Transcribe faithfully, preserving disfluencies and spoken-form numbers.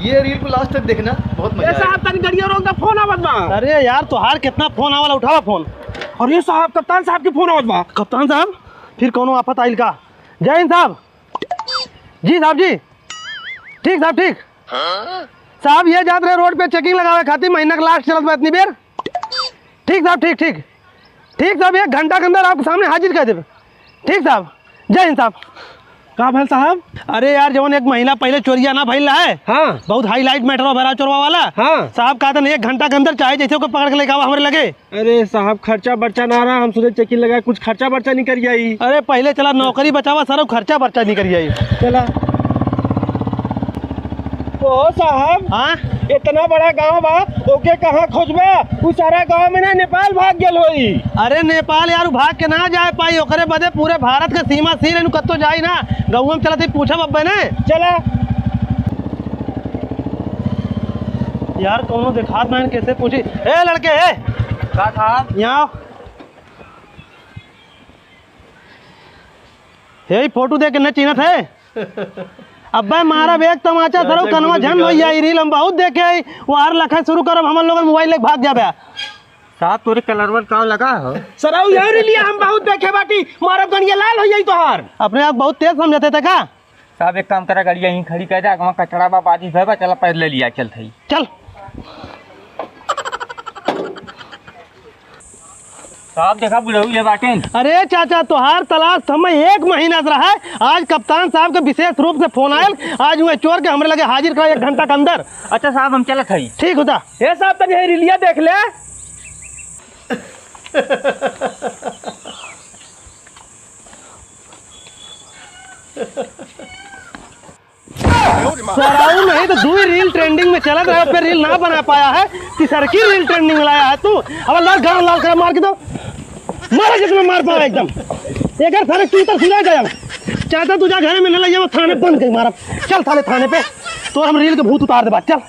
ये reel को last तक देखना, बहुत मजा ए साहब, आएगा। तनी गड़िया रोक दा, फोन आवत बा। अरे यार, तोहार कितना फोन आवला, उठावा फोन। अरे साहब, कप्तान साहब के फोन आवत बा। कप्तान साहब, फिर कौनो आफत आइल का? जय हिंद साहब। जी साहब जी। ठीक साहब, ठीक। साहब, ये जात रहे रोड पे checking लगावे खातिर, महीना का last चलत बा इतनी बेर। ठीक साहब, ठीक, ठीक। ठीक साहब, एक घंटा के अंदर आपके सामने हाजिर कर देबे। ठीक साहब, जय हिंद साहब। का भइल साहब? अरे यार, जवन एक महीना पहिले चोरिया ना भइल रहे? हाँ। बहुत highlight matter हो भरा चोरवा वाला। हाँ। साहब कहत हैं एक घंटा के अंदर चाहे जैसे ओके पकड़ के लेके आवा हमरे लगे। अरे साहब, खर्चा बर्चा ना रहा, हम सोचे checking लगा, कुछ खर्चा बर्चा निकल जाई। अरे पहिले चला नौकरी बचावा, सारा खर्चा बर्चा निकल जाई। चला। ओ साहब, हाँ? इतना बड़ा गांव बा, ओके कहाँ खोजबा? उ सारा गांव में ना नेपाल भाग गेल होई। अरे नेपाल यार, उ भाग के ना जाए पाई, ओकरे बदे पूरे भारत के सीमा सील है, नु कत्तो जाई ना। गौवा में चला, तई पूछब अब्बे ने। चला। यार, कौनो देखात ना, कैसे पूछी? ए लड़के, ए! का साहब? यहाँ आओ। हे, ई फोटो देख के न चिन्हत है? अब्बे मारब एक तमाचा, सरऊ कनवा झन होइ जाई। Reel हम बहुत देखे हई, वो हर लखे शुरू करब, हमन लोगन mobile लेके भाग जाबे। साहब, तोरे कलरवन का लगा हो? सरऊ यही reel हम बहुत देखे बाटी, मारब गड़िया लाल होइ जाई तोहार। अपने आप बहुत तेज समझते थे का? साहब, एक काम करा, गड़िया यहीं खड़ी कर दे, आगवा कचड़ा बा, बारिश भय बा, चला पैर ले लिया, चल थई। चल। साहब, देखा, बुढ़ऊ ये बाटेन। अरे चाचा, तोहार तलाश त हमें एक महीना से रहा है। आज कप्तान साहब के विशेष रूप से फोन आयल, आज उहे चोर के हमरे लगे हाजिर करा एक घंटा के अंदर। अच्छा साहब, हम चलत हई। ठीक होता। ए साहब, तनी है reel-इया देख ले। सरऊ नहीं तो दुई reel trending में चलत रहे, फिर reel ना बना पाया है, तीसरकी reel trending में लाया है तू। अब लाल गाँव लाल करा मार के दो, मारा जितना मार पावा एकदम। एक सारे चूतर सुना गया। चाहता तू जा घरे में न लग जाओ, थाने बंद गई मारा। चल साले थाने पे, तो हम reel के भूत उतार दे बात, चल।